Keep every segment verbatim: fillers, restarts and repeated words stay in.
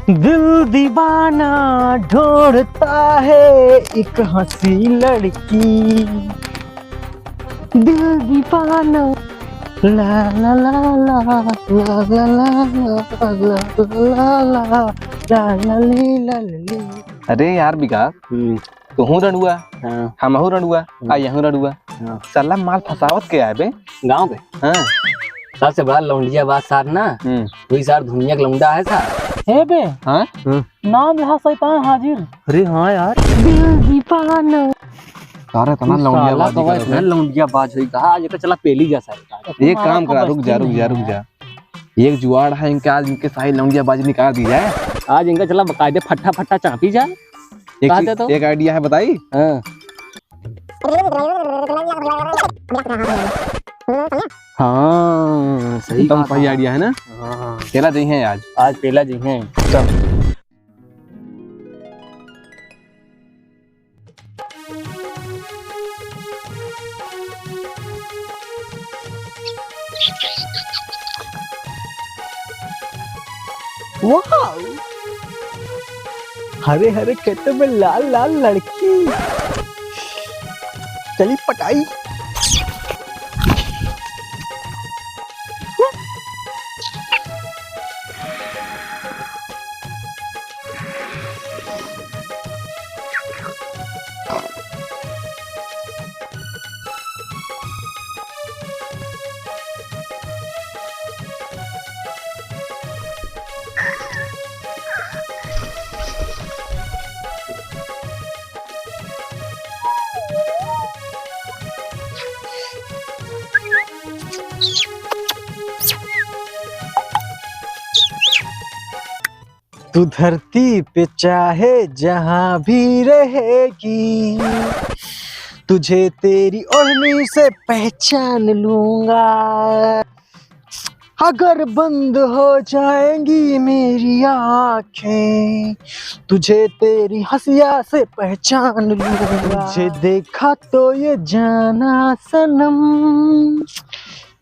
दिल दीवाना ढूंढता है एक हंसी लड़की, दिल दीवाना। ला ला ला ला, ला ला ला ला, ला ला ला ला, ला ला ली ला ला ली। अरे यार बिका, हम्म। तुहूँ रंडुआ, हाँ। हमहू रंडुआ, हम्म। आ यहू रंडुआ। हाँ। साला माल फंसावत के आए बे? गाँव के? हाँ। सबसे बड़ा लौंडिया बाज सार ना, हम्म। वही सार धुनिया के लौंडा है सार। हे बे, हाँ? हम्म। नाम रहा शैतान हाजिर। अरे हाँ यार। दिल दीवाना। सारे इतना तू लौंडिया साला बाजी कवा करत इतना है। लौंडिया बाज होई कहा, आज एकर चला पेली जा सारे। एक काम करा, रुक जा, रुक जा, रुक जा। एक जुगाड़ है इनका, आज इनके सारी लौंडिया बाजी निकाल दी जाए। आज इनका चला बकायदे फट्टा फट्टा चापी जाए। एक कहा चीज, दे तो। एक idea है, बताई? हाँ। हाँ, सही एकदम बात सही है। Idea है ना? हाँ। पेला जइहें आज। आज पेला जइहें। चल। Wow! हरे हरे खेतों में लाल लाल लड़की, चली पटाई। तू धरती पे चाहे जहाँ भी रहेगी, तुझे तेरी ओढ़नी से पहचान लूंगा। अगर बंद हो जाएंगी मेरी आँखें, तुझे तेरी हंसिया से पहचान लूंगा। तुझे देखा तो ये जाना सनम,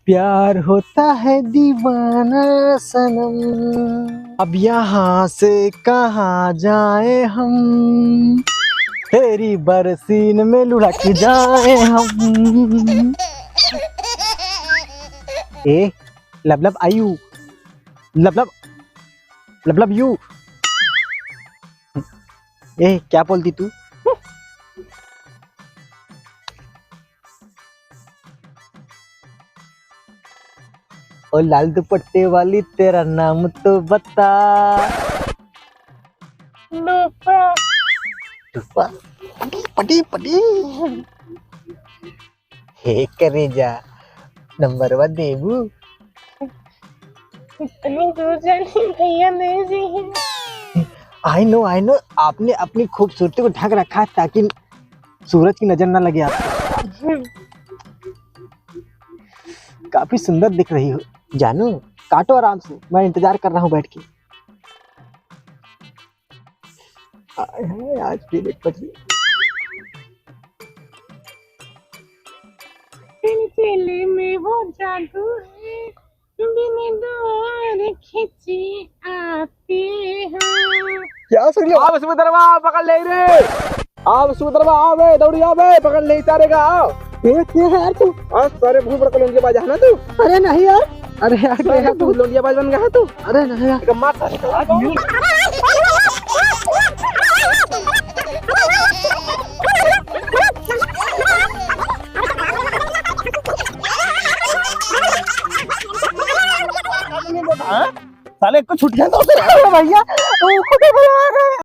प्यार होता है दीवाना सनम। अब यहाँ से कहाँ जाए हम, तेरी बरसीन में लुढ़क जाए हम। ए, लबलब आयु, लबलब, लबलब यू। ए, क्या बोल दी तू? ओ लाल दुपट्टे वाली, तेरा नाम तो बता। रूपा। रूपा? पटी, पटी, पटी। हे करेजा, नंबरवा देबू? इतनी दूर जाने भैया नहीं जी। I know, I know, आपने अपनी खूबसूरती को ढक रखा है ताकि सूरज की नजर ना लगे आपको। काफी सुंदर दिख रही हो जानू, काटो आराम से, मैं इंतजार कर रहा हूँ बैठ के। आय हाय, आज पीले पति। तेरे चेहरे में वो जादू है, बिन डोर खींचे आते हैं। क्या सुन लिया? अब सुबह दरवा पकड़ ले रे। अब सुबह दरवा आवे, दौड़ी आवे, पकड़ ले तारे का, आओ। ए, के है यार तू? आज सारे बहुत बड़ा लौंडिया बाज है ना तू? अरे नहीं यार। अरे यार, सारे के है तू तू? लौंडिया बाज बन गया है तू? अरे नहीं यार। एक मार सारे का। हाँ? साले को छुट्टियां दो। अरे भैया, वो खुद ही बुला रहे हैं।